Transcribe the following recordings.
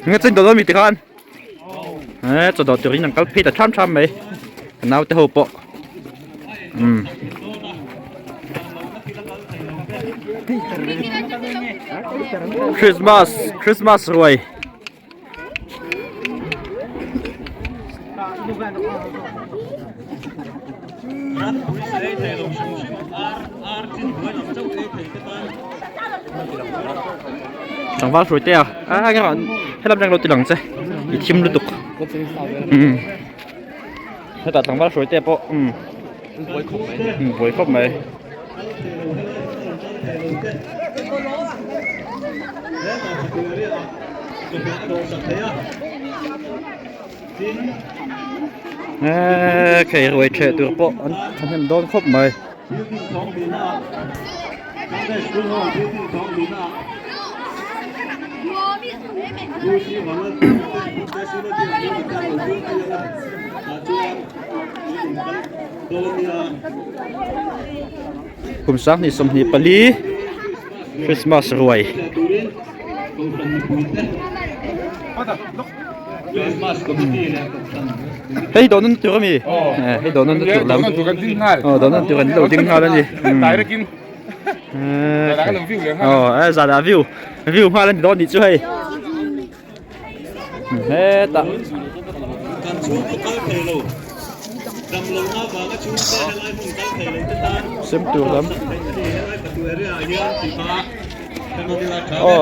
Nge chaw in dawh dawn mi tikhan eh chaw dawh turin an kal phei ta tham tham mai ka naute ho pawh umm. Christmas Christmas ruai. Tlangval hruai te a a eng emaw helam reng lo ti lang che i thim lutuk umm hetah tlangval hruai te pawh umm buai khawp mai. Eee khei ruai ṭheh tur pawh an thahnem dawn khawp mai. Kum 2024 Christmas ruai. Hei dawh nan tur ami hei dawh nan tur lam aw dawh nan tur an lo ding nghal ani aw e zan ah view view nghal ani dawn nih chu hei hetah sem tur lam aw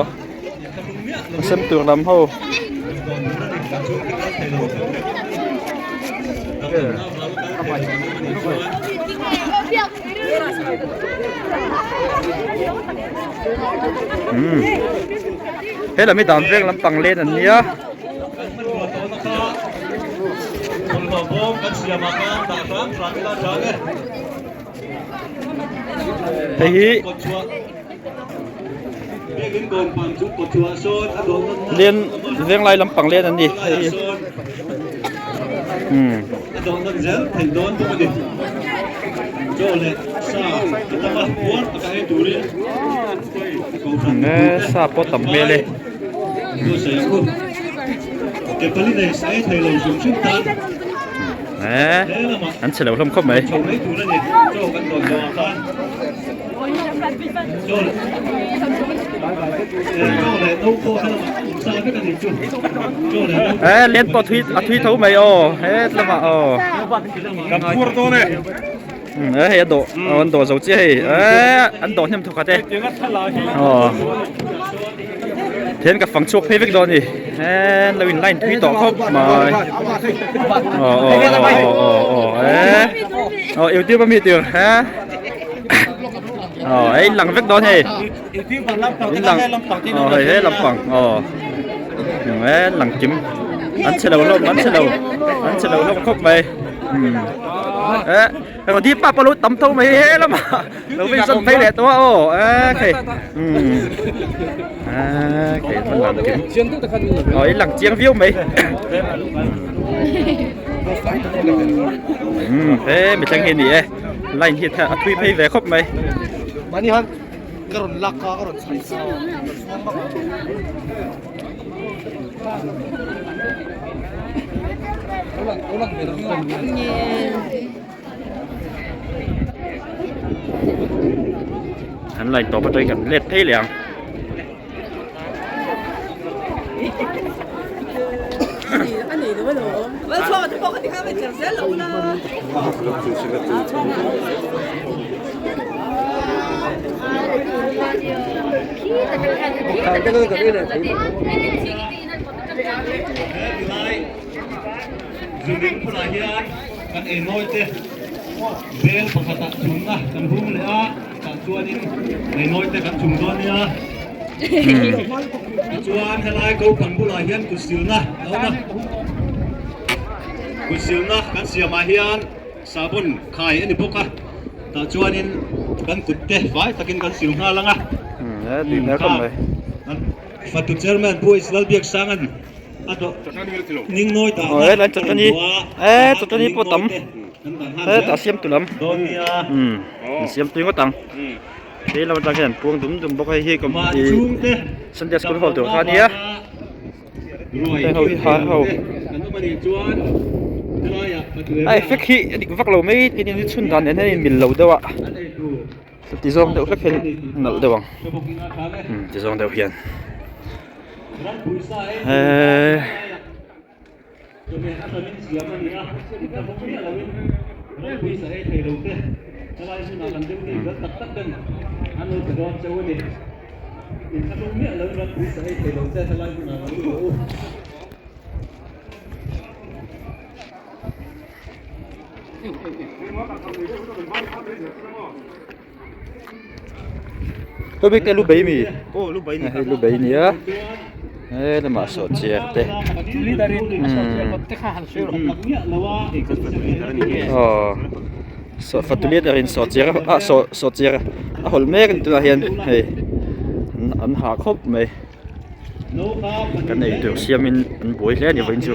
a sem tur lam ho umm helam hi dan veng lampang len an nia. Hei hi Len venglai lampang len an ni hei hi umm. E sa pawh tam hmel e. E an chhe lo hlawm khawp mai. E len pawh thui a thui tho mai aw het lamah aw. Kan phuar dawn e. E hei a dawh an dawh zo chiah hei e an dawh hnem thawkhat e. Aw then ka fang chhuak phei vek dawn a ni e an lo in line thui tawh khawp mai. Aw aw aw aw aw e aw youtube ami tur he. Aw hei lang vek dawn hei in lang aw hei he lampang aw e lang kim an chhe lo hlawm an chhe lo an chhe lo hlawm khawp mai umm e raw di pa pawh lo tam tho mai he lamah lo vei sawn phei leh tawh a aw e khei umm e khei an lang kim aw in lang chiang viau mai umm he mithleng hi a ni e. Line hi a thui phei ve khawp mai. Mahni han ka rawn lak kha ka rawn chhai kha ka chhuang vak ang. An line tawp atangin kan let phei leh ang. Tichuan helai ko pan bulah hian kut silna a awm a, kut silna kan siamah hian sabun khai a ni bawk a, tah chuanin kan kut te fai takin kan sil nghal ang a, kha fatu chairman Pu H Lalbiaksanga'n a dawh ning nawi dahna a rawn duh a, tah hian ning nawi te kan dah nghal zel dawn nia. He lam atang hian an puang dum dum bawk a hei hi Sunday school hall tur kha a nia. Heng ho hi har ho. A effect hi a dik vak lo mai tin in chhun dan nen hian a inmil lo deuh a ti zawng deuh hlek hian a nalh deuh ang umm ti zawng deuh hian eeee. Tawbik te lu bei mi hei lu bei nia he lamah saw chiar te aw saw fatu leader in saw chiar a saw saw chiar a hawlh mek a ni tunah hian hei an ha khawp mai kan eitur siamin an buai hle a ni vawiin chu.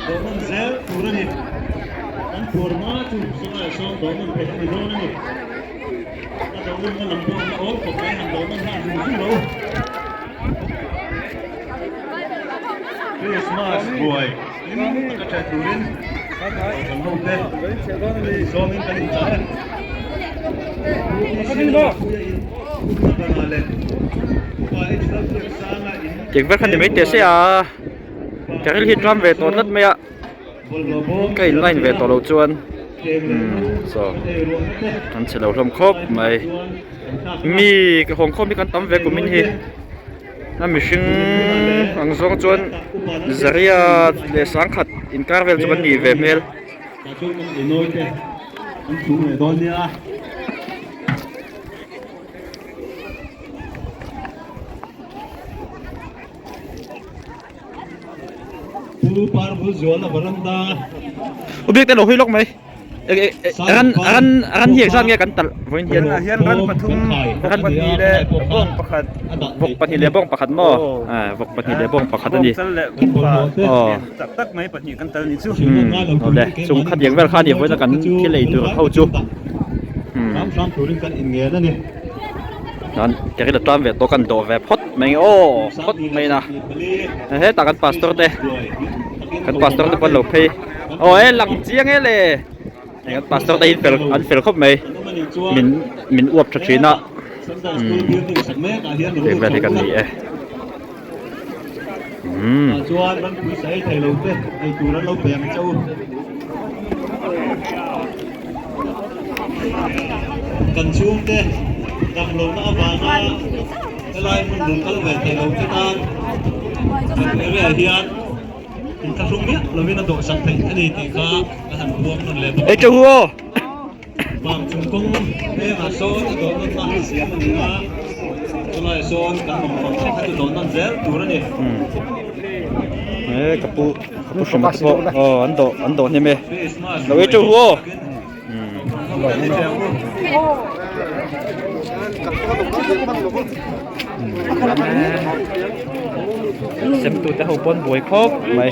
Dawhnawn zel tur a ni. Kan phuar hma chu sawlaiah sawn dawhnawn theih a ni dawn a ni. A dawhnawnna lam pawh an la awl khawp mai, han dawhnawn nghal zung zung lo. Christmas buai hlim taka ṭhe turin kan hote kan insawmin kan inchah e. Kek vek a ni mai teh se a. Ka ril hi tlam ve tawh tlat mai a ka in line ve tawh loh chuan umm saw an chhe lo hlawm khawp mai mi ka hawng khawm hi kan tam ve kum in hi a mihring ang zawng chuan zaria leh sangkhat inkar vel chu kan nih ve hmel. Ubiak te lo hui lawk mai ran ran ran hi engzat nge kan talh vawiin hian hian ran pathum ran pahnih leh bawng pakhat vawk pahnih leh bawng pakhat maw vawk pahnih leh bawng pakhat a ni aw tak tak mai pahnih kan tal ni chu awle chung khatiang vel kha a ni vawiin a kan thil ei tur ho chu Chuan ke ril a tlam ve tawh kan dawh ve phawt mai nge aw phawt mai na hetah kan pastor te kan pastor te pawh an lo phei aw e lang chiang e le hei kan pastor te hi fel an fel khawp mai min min uap tha thin a umm heng vel hi kan ni e umm. Kan chhungte damlohna avanga helai hmun rawn kal ve thei lo te tan kan area hian inthlahrung miah lovin a dawhsak theih a ni tih kha ka han puang nawn leh bawk a. Vang chung kawng vengah sawn a dawh nawn na siam a ni a, chulaiah sawn kan mamawh ang kha chu dawh nawn zel tur a ni. Ka pu ka pu hrim te pawh aw an dawh an dawh hnem e lo ei teuh hu aw sem tu te ho pawn buai khawp mai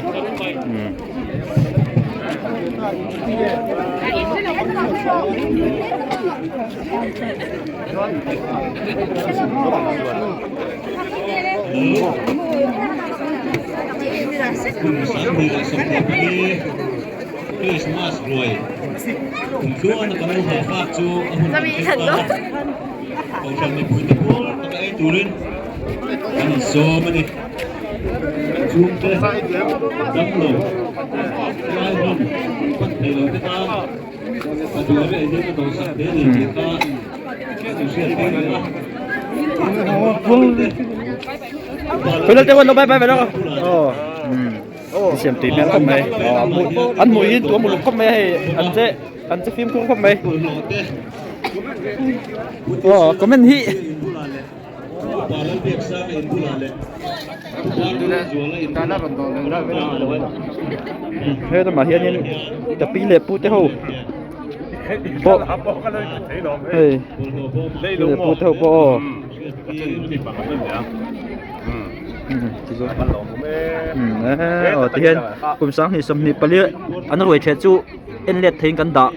Kum 2024 Krismas ruai kum tluan a kan lo hah fak chu a hun kan thleng ta a, Kohhran mipuite pawl taka ei turin kan insawm a ni. Kan chhungte damlo lai hmun pan thei lo te tan ka duh reh hian ka dawhsak hle a ni tih kha ka hriat tir leh a. Khawilal te lo bye bye ve lawk aw an siam tui hmel khawp mai an hmuh hi tuam uluk khawp mai a hei an che an che fimkhur khawp mai. Aw comment hi he lamah hianin ka pi leh pu te ho pawh hei pi leh pu te ho pawh aw aw tihian kum sanghnih 24 an ruai ṭheh chu en let theiin kan dah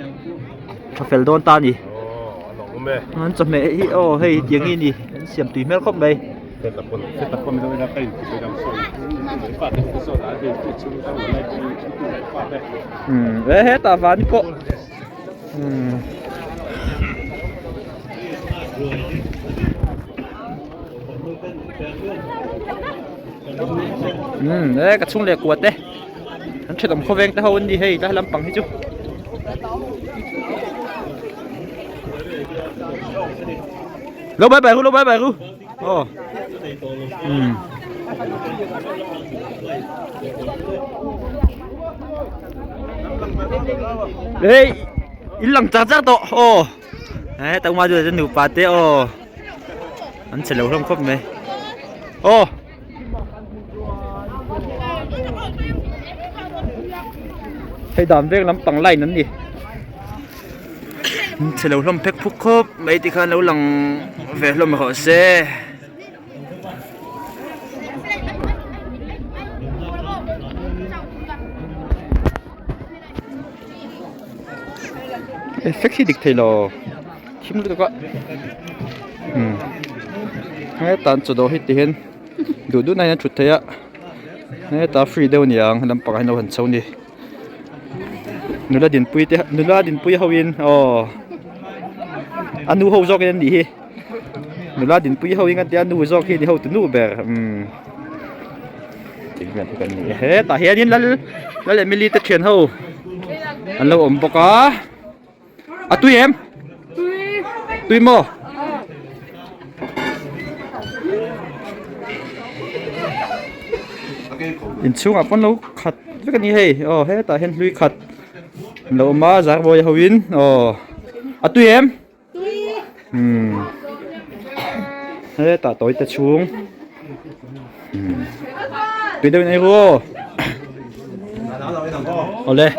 tha fel dawn ta a ni an chawhmeh hi aw hei tiang hi a ni an siam tui hmel khawp mai. E hetah van pawh umm. Umm e ka chhung leh kua te an thenawm khawveng te ho an ni hei tlai lampang hi chu. Lo bye bye ru lo bye bye ru aw umm. Hey in lang char char tawh aw he tangma chu nupa te aw. An che lo hlawm khawp mai. Aw. Hei dan veng lampang line an ni. An che lo hlawm phek phuk khawp mai tikhan lo lang ve hlawm rawh se. Effect hi dik thei lo. Thim lutuk a umm hetan chaw dawh hi ti hian duh duh na hian a thut theih a hetah free deuh a ni ang lampangah hian lo han chho a ni nula dinpui te nula dinpui ho in aw a nu ho zawk in an nih hi nula dinpui ho in an tia a nu zawk hi a ni hotu nu ber umm hetah hianin lal lal emily te thian ho an lo awm bawk a. A tui em? Tui. Tui maw? Inchhungah pawn lo khat vek a ni hei aw hetah hian hlui khat an lo awm a zarbawi ho in aw a tui em? Tui. Umm hetah tawi te chhung umm tui deuh in ei ru aw awle.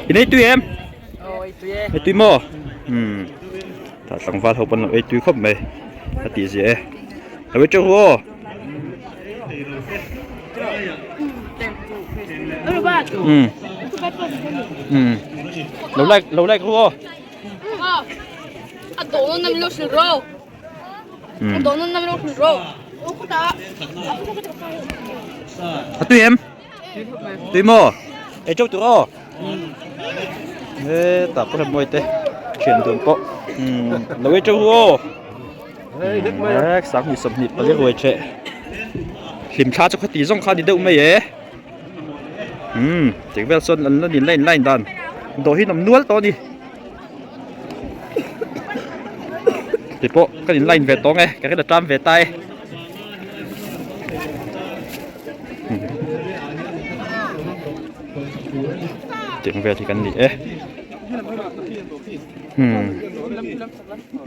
In ei tui em? Ei tui maw? Umm tah tlangval ho pawn lo ei tui khawp mai a tih zia e. Lo ei teuh ru aw. Umm umm lo like lo like ru aw. A tui em? Tui maw? Ei teuh tur aw? Hetah pawh hian mawi te thian dun pawh lo ei teuh ru aw. 24 ruai theh hlim thla chu khati zawng kha a ni deuh mai e. Umm tih vel chuan an la nin line line dan dawh hi an awm nual tawh a ni. Ti pawh ka in line ve tawng e ka rin a ṭam ve ta e. Tiang vel hi kan ni e. Hmm.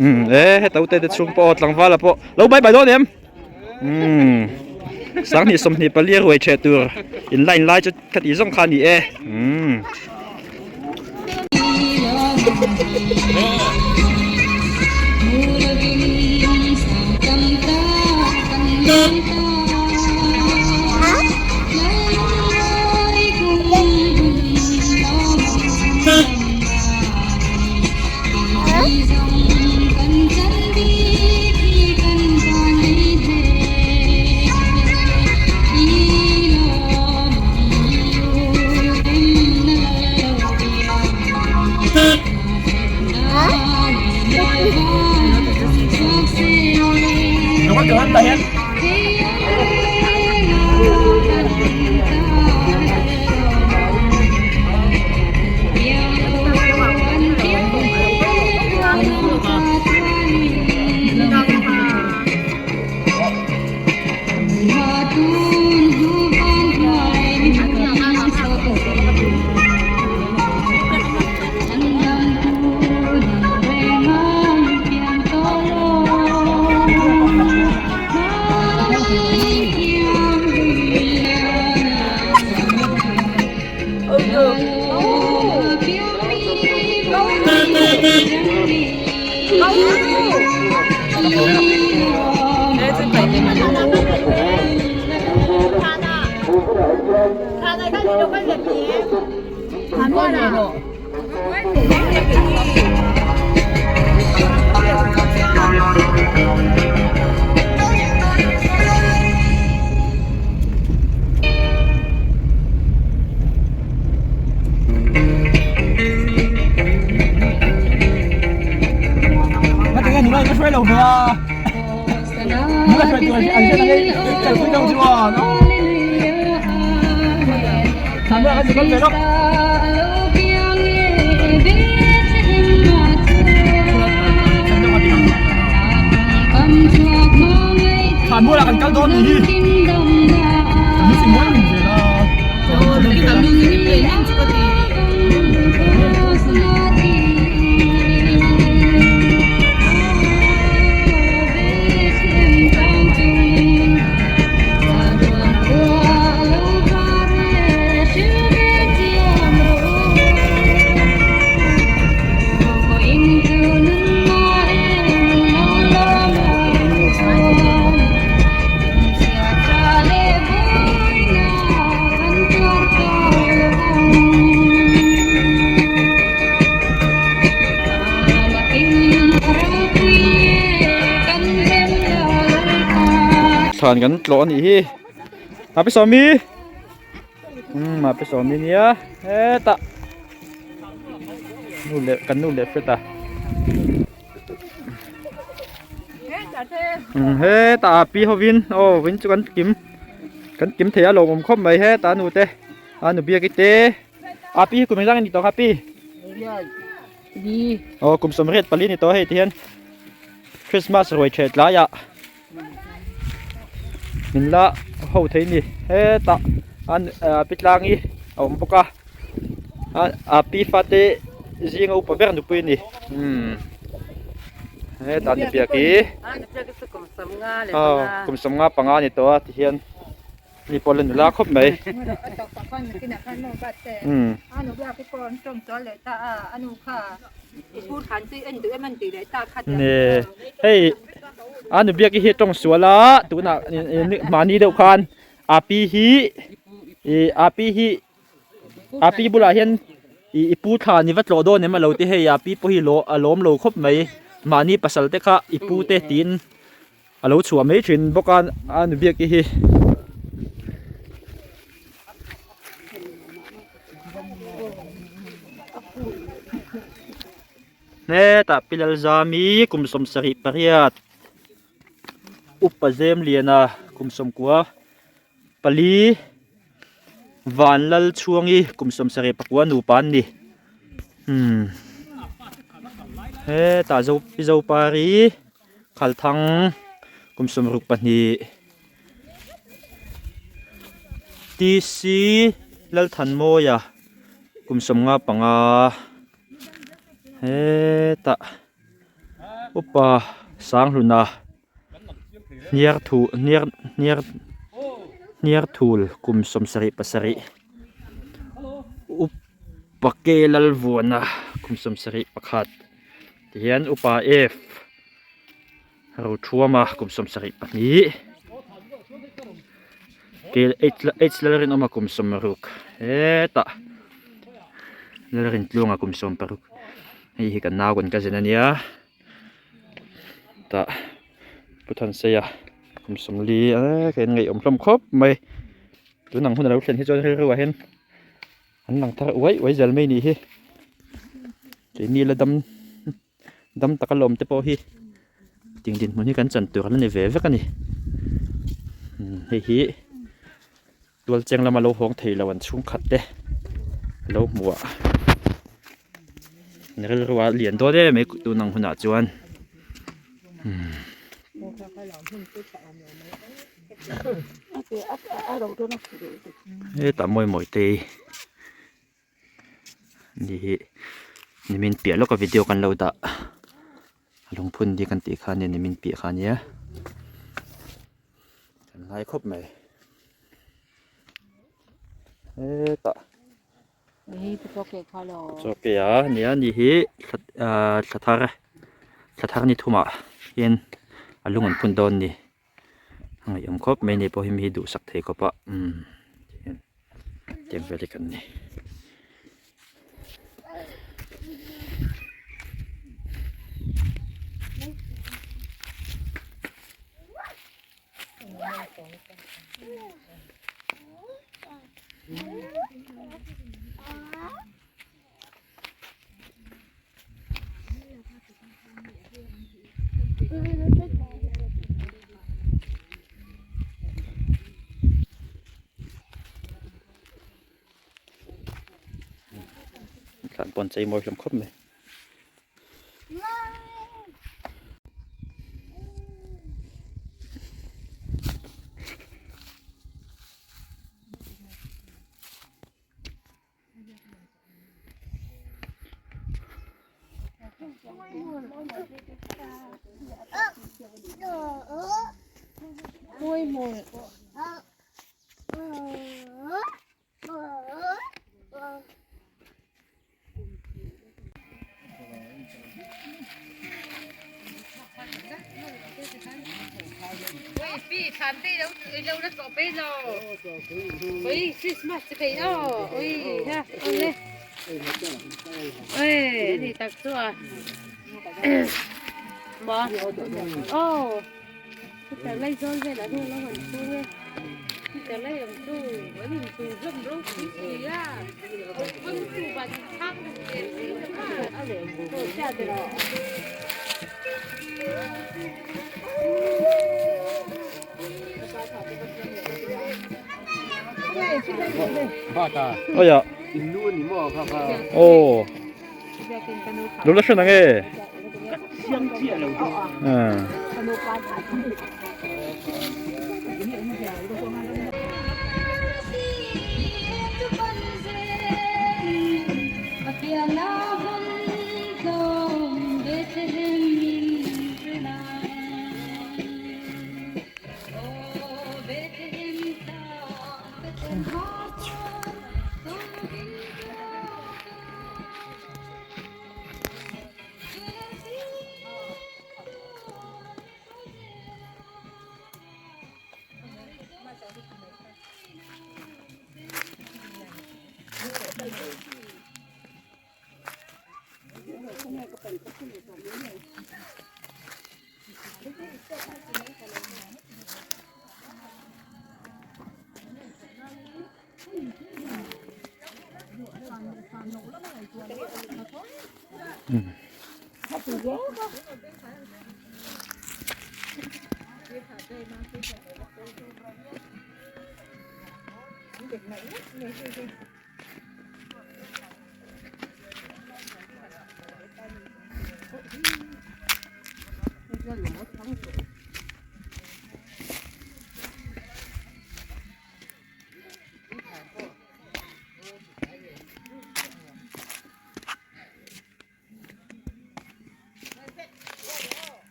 Hmm e heta ute te chhung pawh tlangvala pawh lo bye bye dawn em. Umm 24 ruai ṭheh tur in line lai chu ka tih zawng kha a ni e umm. Thlan kan tlawh a nih hi a pi sawmi umm a pi sawmi nia hetah nu leh kan nu leh hret a umm hetah a pi hovin aw vawin chu kan kim kan kim thei a lawmawm khawp mai hetah a nute a nu biaki te a pi hi kum engzah nge ni tawh kha pi aw kum 84 ni tawh hei ti hian Christmas ruai ṭheh tlaiah min la ho thei ni hetah an pi tlang hi a awm bawk a a pi fate zinga upa ber nupui a ni umm hetah ni biak hi aw kum 55 a ni tawh a tihian mi pawh la nula khawp mai umm. Hei a nu biak hi tawng sual a tunah mahni deuh khan a pi hi ih a pi hi a pi bulah hian ih i pu thla ni va tlawh dawn em a lo ti hei a pi pawh hi a lawm lo khawp mai mahni pasal te kha i pu te tiin a lo chhuah mai thin bawk a a nu biak hi. Hetah Pi Lalzami kum 78 Upa Zemliana kum 94 Vanlalchhuangi kum 79 nupa an ni umm hetah zo Pi Zopari Khalthang kum 62 TC Lalthanmawia kum 55 hetah upa Sanghluna hniar thu hniar hniar hniar thul kum 77 upa ke Lalvuana kum 71 tihian upa F Rothuama kum 72 ke H Lalrinawma kum 60 hetah Lalrintluanga kum 60 hei hi kan nau kan cousin ania tah Pu Thanseia kum 40 e ka in ngaihawm hlawm khawp mai tun ang hun alo thlen hi chuan rilru ah hian an lang thar uai uai zel mai a nih hi keini la dam dam taka lawm te pawh hi ting dinhmun hi kan chan tur ala ni ve vek a ni hei hi tual cheng lama lo hawng thei lo an chhungkhat te lo hmuh a ni rilru a lian dawn em mai tun ang hunah chuan hetah mawi mawi te ni hi nimin piah lawka video kan lo dah a lungphun ni kan tih kha nia nimin piah kha nia kan ngai khawp mai hetah chaw ke a nia ni hi thla thar thla thar ni thumah hian. A lung an phun dawn ni. A ngaihawm khawp mai ni pawh hi mi hi duhsak thei khawp a umm tiang vel hi kan ni. Thlan pawn chei mawi hlawm khawp mai. Ôi ạ. Ồ. Đúng là sơn nghe. Ừ.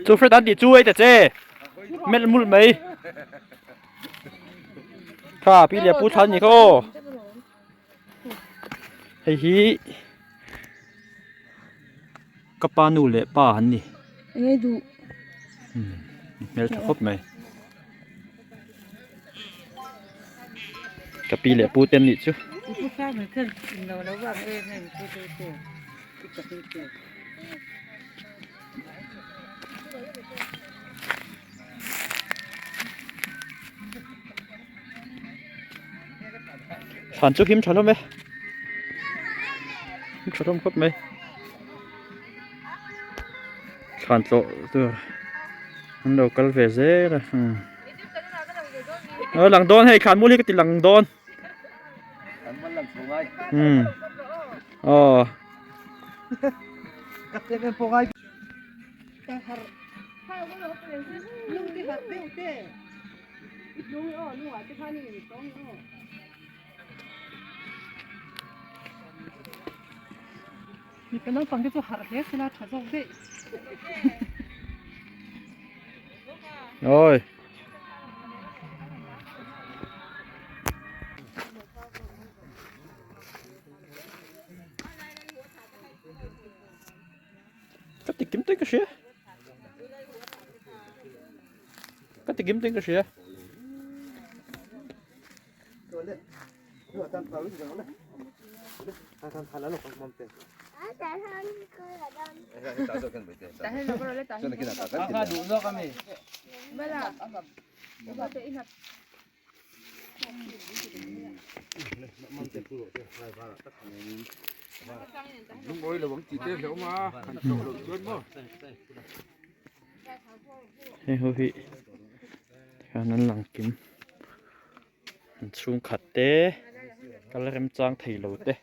Chu Fred an tih chu ei ta che melh mulh mai kha pi leh pu thlan ni kha aw hei hi ka pa nu leh pa an ni hmel tha khawp mai ka pi leh pu te an nih chu. Thlan chu him tha hlawm e him tha hlawm khawp mai thlan tlawh tur. An lo kal ve zel a umm aw lang dawn hei thlan mual hi ka ti lang dawn umm aw. Mipa naupang te chu harh hle sela tha zawk daih. Oi. Ka ti kim te ka hria. Ka ti kim te ka hria. Hei ho hi hian an lang kim. An chhungkhat te kal remchang thei lo te.